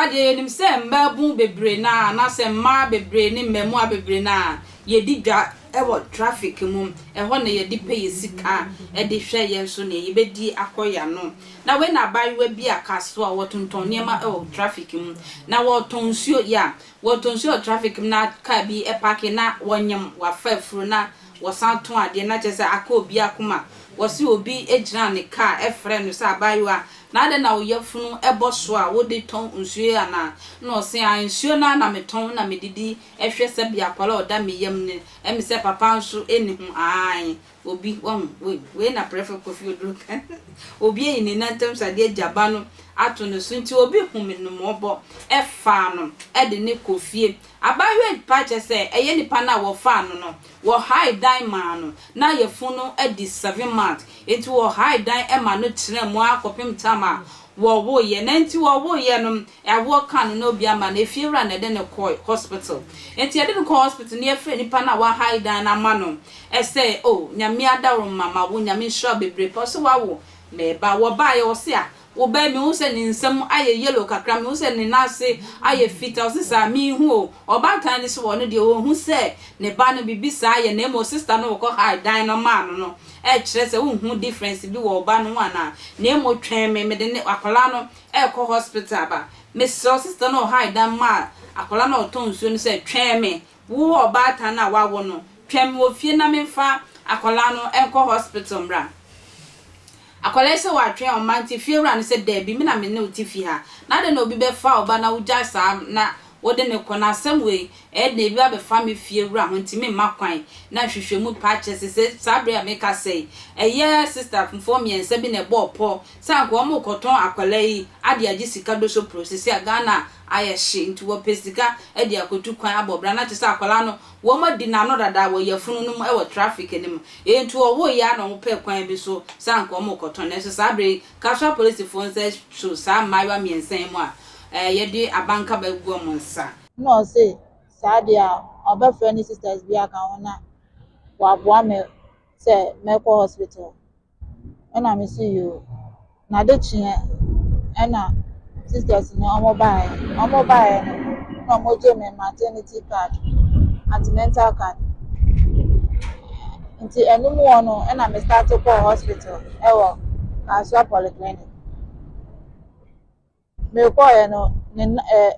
Papa deɛ yɛnim sɛ mmaabun bebree no ara anaasɛ mmaa bebree ne mmaamua bebree no ara yɛdi dwa wɔ traffic mu. Ɛhɔ na yɛde pɛ yɛn sika de hwɛ yɛn nso nea yɛbɛdi akɔ yɛn ano. Na wei na abaayewa bi a kasoa wɔtontɔn nneɛma wɔ traffic mu. Na wɔtɔn nsuo yeah wɔtɔn nsuo wɔ traffic mu na car bi paake na wɔnyem wɔafa afuro na wɔsan tɔn adeɛ na kyerɛ sɛ aka obi akoma. Wɔse obi gyinaa ne car frɛɛ no sɛ abaayewa Na adɛn na wo yafunu bɔ so a wode tɔn nsuo yi anaa? Ɛna ɔse, Ae, nsuo no ara na metɔn na medidi hwɛ sɛbea akwadaa a ɔda me yam no, ɛme sɛ papa nso nni ho, ae, obi, wahu, wei, wei na Prɛfɛ Kofi Oduro ka, obi ayi ne nan ntam sradeɛ agya ba no ato ne so, nti obi hu me no mmɔbɔ faa no de no kɔ fie. Abaayewa yi pa kyerɛ sɛ ɛyɛ nipa no a wɔfaa no no, wɔhae dan maa no, na yafunu no adi 7 months, Enti wɔhae dan ma no tenaa mu ara kɔpem tam a wɔwoeɛ. Na enti wɔwoeɛ no, awoɔ kaa no na obi ama no. Efiewura na ɛde no kɔe hospital. Enti yɛde no kɔɔ hospital no yɛfrɛɛ nipa no a wahae dan no ama no sɛ, oh, Nyame adaworoma ma wo, Nyame nhyira wo bebree paa. Ɔse wawo me ba. Wɔbaeɛ ɔse ah, Wo ba yi, mehu sɛ ne nsam ayɛ yellow kakra, mehu sɛ ne nan ase ayɛ fitaa. Ɔse saa, menhu o. Ɔbaatan no se ɔno deɛ ɔnhu sɛ ne ba no biribi saa yɛ na mmom sister no wɔkɔ hide dan no maa no no ɛkyerɛ sɛ wonhu difference bi wɔ wo ba no ho anaa? Na mmom twɛn me, mede ne akwadaa no ɛrekɔ hospital aba. Mesrɛ wo sister no ɔhide dan maa akwadaa no a ɔtɔn nsuo no sɛ twɛn me, wo ɔbaatan no a wawo no, twɛn me wɔ fie na memfa akwadaa no nkɔ hospital mmra. Akwadaa yi sɛ watwɛn ɔmma nti fiewura no sɛ daabi me na me ne wo te fie ha na adɛn na obi bɛfa wo ba na wogyae saa na wode no kɔ na asɛm wei ɛyɛ den ebi abɛfa me fie wura ho nti memma kwan na nhwehwɛmu pa kyerɛ sɛ sɛ saa bere a mekasa yi ɛyɛ sister foɔ mmiɛnsa bi na ɛbɔɔ pɔ sɛ anka wɔn rekɔtɔn akwadaa yi ade agye sika doso pro sisi a Ghana ayɛ hye nti wɔpɛ sika de akɔtu kwan abɔ bra na kyerɛ sɛ akwadaa no Wɔadi n'ano dada wɔ yafunu no mu wɔ traffic no mu. Enti wɔwoeɛ ara na wɔpɛɛ kwan bi so sɛ anka wɔrekɔtɔn. Nanso saa berɛ yi, Kasoa apolisifoɔ nsa so saa mmaayewa mmiɛnsa yi mu a yɛde abankaba agu wɔn nsa. Nna ɔse saa deɛ a ɔbɛfrɛ ne sisters bi aka ho na wɔaboa me sɛ mɛkɔ hospital. Ɛna me se yoo. Na ade kyeeɛ ɛna sisters no ɔmo baeɛ. Ɔmo baeɛ no na ɔmo gye me maternity card, antenatal card. Nti ɛno mu hɔ no ɛna me start kɔɔ hospital ɛwɔ Kasoa polyclinic. Mekɔeɛ no ne na ɛɛ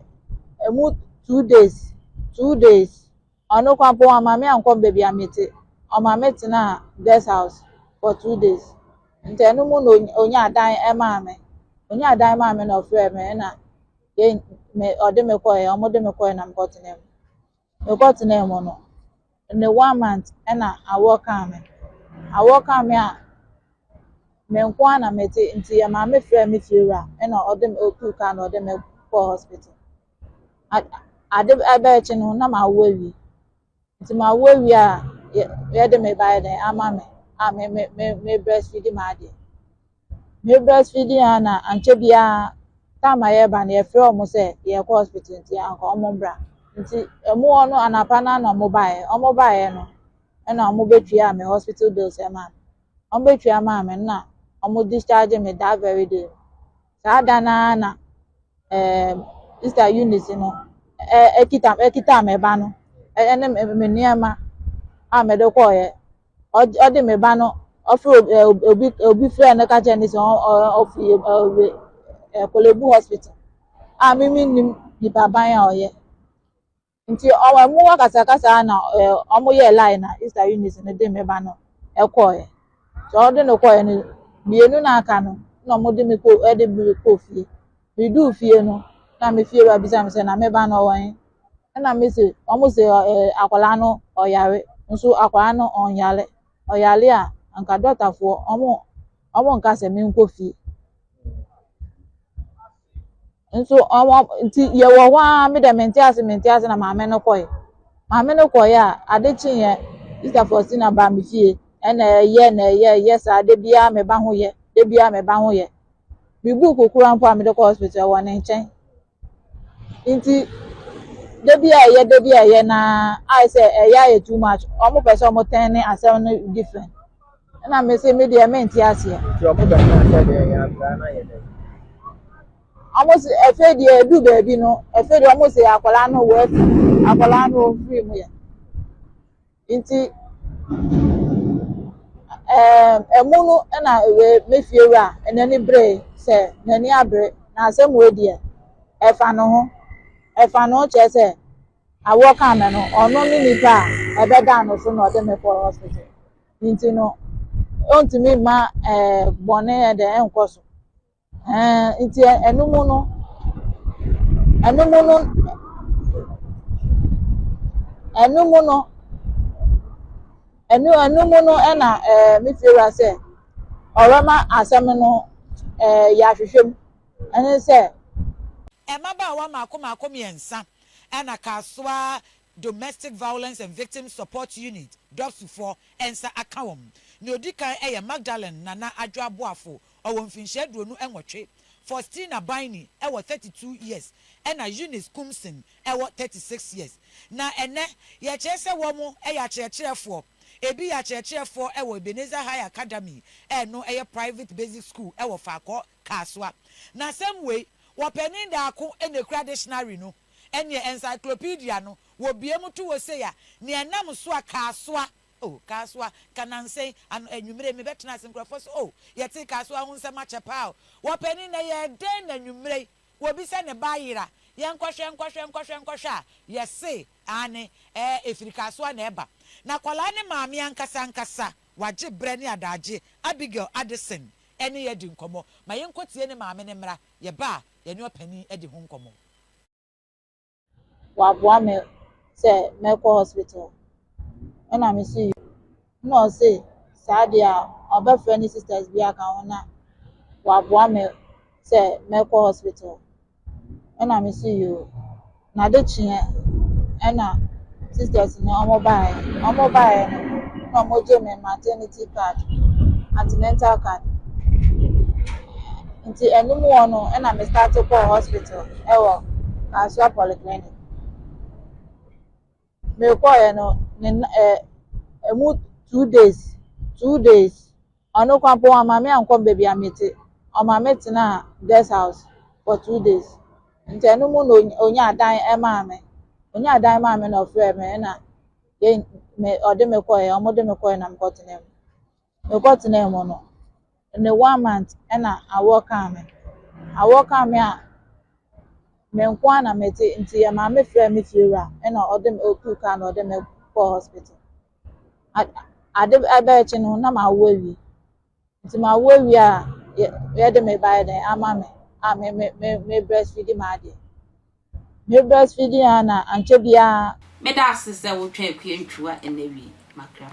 ɛmu 2 days, 2 days ɔno koraa mpo wamma me ankɔ baabi a mete. Ɔma me tenaa guest house for 2 days. Nti ɛno mu na onyaa dan maa me. Onyaa dan maa me na ɔfrɛɛ me ɛna yɛn me ɔde me kɔeɛ, wɔde me kɔeɛ na mekɔtenaa mu. Mekɔtenaa mu no, ne one month ɛna awɔ kaa me. Awɔ kaa me a me nko ara na mete nti maame frɛɛ me fiewura ɛna ɔde me otuu kaa na ɔde me kɔɔ hospital. Ade ɛbɛɛkye no na mawo awie. Nti mawo awie a yɛde me ba yɛ dɛn ama me a me me me me breastfeed m'adeɛ. Me breastfeeding a na ankyɛ biara time a yɛreba no yɛfrɛ wɔn sɛ yɛrekɔ hospital nti anka wɔn mbra. Nti ɛmu hɔ no anapa no na wɔn baeɛ. Wɔn baeɛ no ɛna wɔn bɛtua me hospital bills ɛmaa me. Wɔn bɛtua maa me na wɔn discharge me that very day. Saa da no ara na sister Eunice no ɛkita ɛkita me ba no ɛne me nneɛma a mede kɔɔeɛ. Ɔde me ba no ɔfrɛ obi obi frɛ no ka kyerɛ no sɛ ɔfi ɛɛ Korle Bu hospital a me mennim nipa ban a ɔyɛ. Nti ɔmo hɔ kasakasa na ɛɛ ɔmo yɛɛ line na sister Eunice no de me ba no ɛkɔɔɛ. Nti ɔde no kɔɔɛ no mmienu na aka no na ɔmo de me kɔ ɛde me kɔɔ fie. Meduu fie no na me fiewura bisa me sɛ na me ba no ɔwɔ he? Ɛna me se ɔmo se ɛɛ akwadaa no ɔyare nso akwadaa no ɔnyare. Ɔyare a anka dɔktafoɔ ɔmo nka sɛ menkɔ fie. Nso ɔmo nti yɛwɔ hɔ ara me deɛ mente ase na maame no kɔɛ. Maame no kɔɛ a ade kyeeɛ Sister Faustina baa me fie ɛna ɛyɛ na ɛyɛ ɛyɛ saa da biara me ba ho yɛ da biara me ba ho yɛ. Me book koraa mpo a mede kɔ hospital ɛwɔ ne nkyɛn. Nti da bi a ɛyɛ da bi a ɛyɛ naa ayɛ sɛ ɛyɛ ayɛ too much. Ɔmo pɛ sɛ ɔmo turn asɛm no different. Ɛna me se me deɛ mente aseɛ. Nti ɔmo bɛka sɛ deɛ yɛ akwadaa no ayɛ dɛ. Wɔn se afei deɛ edu baabi no, afei deɛ wɔn se akwadaa no wɔ afi, akwadaa no ɔmfiri mu yɛ. Nti ɛɛm ɛmu no na wei me fie wura n'ani beree sɛ n'ani abere na asɛm wei deɛ ɛfa ne ho. Ɛfa ne ho kyerɛ sɛ awoɔ kaa me no, ɔno ne nipa a ɛbɛdaa no so na ɔde me kɔɔ hospital. Nti no, ɔntumi mma ɛɛ bɔne ɛdɛ ɛnkɔ so. Ɛɛ nti ɛno mu no, ɛno mu no, ɛno mu no, ɛno ɛno mu no ɛna ɛɛ me fiewura sɛ ɔbɛma asɛm no ɛɛ yɛahwehwɛ mu ɛne sɛ. Mmabaawa mmaako mmaako mmiɛnsa na Kasoa Domestic Violence and Victims Support Unit, DOVVSU, foɔ nsa aka wɔn. Nea ɔdi kan yɛ Magdalene Nana Adwoa Boafo, ɔwɔ mfinhyia 28, Faustina Baini wɔ 32 years ɛna Eunice Kumson wɔ 36 years. Na ɛnnɛ yɛkyerɛ sɛ wɔn yɛ akyerɛkyerɛfoɔ. Ebi yɛ akyerɛkyerɛfoɔ wɔ Ebenezer High Academy a ɛno yɛ private basic school wɔ Faakɔ, Kasoa. Na asɛm wei, wɔpanin daako na ɛkura dictionary no, ɛneɛ encyclopedia no, wɔbue mu to hɔ sei a, nea ɛnam so a Kasoa Oh, Kasoa, nka nnansa yi, ano, anwummere yi, mebɛtena ase, nkurɔfoɔ se, Oh, yɛtee Kasoa ho nsɛm akyɛ paa o. Wɔpanin, na ɛyɛɛ dɛn na anwummere yi, obi sɛ ne ba ayera, yɛnkɔhwɛ, nkɔhwɛ, nkɔhwɛ, nkɔhwɛ a, yɛse, aane, ɛɛ, ɛfiri Kasoa na ɛba. Na akwadaa no maame ankasa ankasa, wagye berɛ ne adaagye, Abigail Addison, ne yɛn adi nkɔmmɔ. Ma yɛnkɔtie ne maame no mmra, yɛba a, yɛne ɔpanin adi ho nkɔmmɔ. Waboa me sɛ mɛkɔ hospital ɛna me se ɛna ɔse saa deɛ a ɔbɛfrɛ ne sisters bi aka ho na waboa me sɛ mɛkɔ hospital ɛna me se yoo na ade kyeɛ ɛna sisters no ɔmo baeɛ ɔmo baeɛ no na ɔmo gye me maternity card antenatal card nti ɛno mu hɔ no ɛna me start kɔɔ hospital ɛwɔ Kasoa polyclinic mekɔɔɛ no ne ɛ ɛmu 2 days 2 days ɔno kwan po ɔma me ankɔ baabi a mete, ɔma me tenaa guest house for 2 days. Nti ɛno mu na onya dan ɛmaa me, onya dan maa me na ɔfrɛɛ me ɛna yɛn me ɔde me kɔɛ, ɔmo de me kɔɛ na mekɔtena mu. Mekɔtena mu no ne one month ɛna awoɔ kaa me, awoɔ kaa me a me nko ara na mete nti yɛ maame frɛ me fiewura ɛna ɔde me otuu kaa na ɔde me kɔɔ hospital. Ade ɛbɛɛkye no na mawo awie nti mawo awie a yɛde me ba yɛ dɛn ama me a me me me me breastfeed m'adeɛ me breastfeed a na ankyɛ biara. Meda ase sɛ wotwɛn Akua Ntwiwa ɛnnɛ wie. Makra.